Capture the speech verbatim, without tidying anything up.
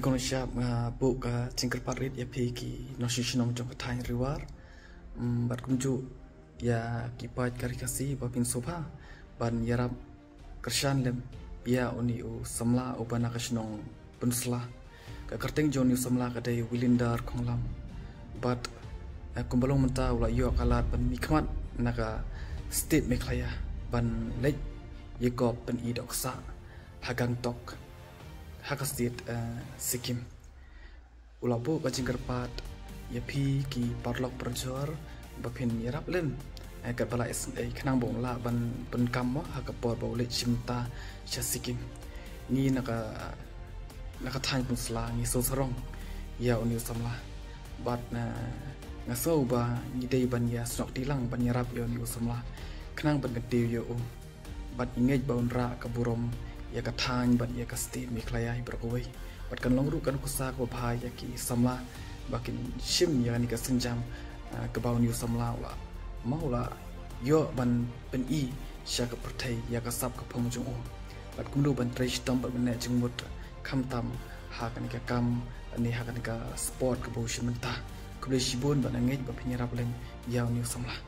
Kong Shap, nga buh ka jingkyrpad rit ïa phi ki nongshong shnong jong ka thaiñ Ri War. Mm, bad kumjuh ïa ki paid ka Ri Khasi ba phin sngewbha ban ïarap kyrshan lem ïa une u samla uba na ka shnong Pynursla. Ka kyrteng jong une u samla ka dei Willinder Khonglam. Bad, eh, kumba long mynta u la ïoh ka lad ban mihkhmat na ka state Meghalaya ban leit ïakop pyni dohksah ha Gangtok, ha ka state, eh, Sikkim. U la buh ka jingkyrpad ïa phi ki paralok parajor ba phin ïarap lem, eh, katba la isynei, khnang ba un lah ban pyndonkam mo ha ka por ba u leit shim bynta sha Sikkim. Ngi na ka, na ka thaiñ Pynursla ngi sngewsarong ïa une u samla. Bad, eh, nga sngew ba ngi dei ban ïa snoh kti lang ban ïarap ïa une u samla, khnang ban kyntiew ïa u. Bad ngi ngeit ba un rah ka burom ïa ka thaiñ bad ïa ka state Meghalaya hi baroh kawei. Bad kan long ruh ka nuksa kaba bha ïa ki samla ba kin shim ïa kane ka sienjam, ah, kaba une u samla u la, mo, u la ïoh ban pyni sha ka pyrthei ïa ka sap ka phong jong u. Bad kumno ban trei shitom bad ban neh jingmut khamtam ha kane ka kam ne ha kane ka sport kaba u shim bynta. Khublei shibun bad nga ngeit ba phin ïarap lem ïa une u samla.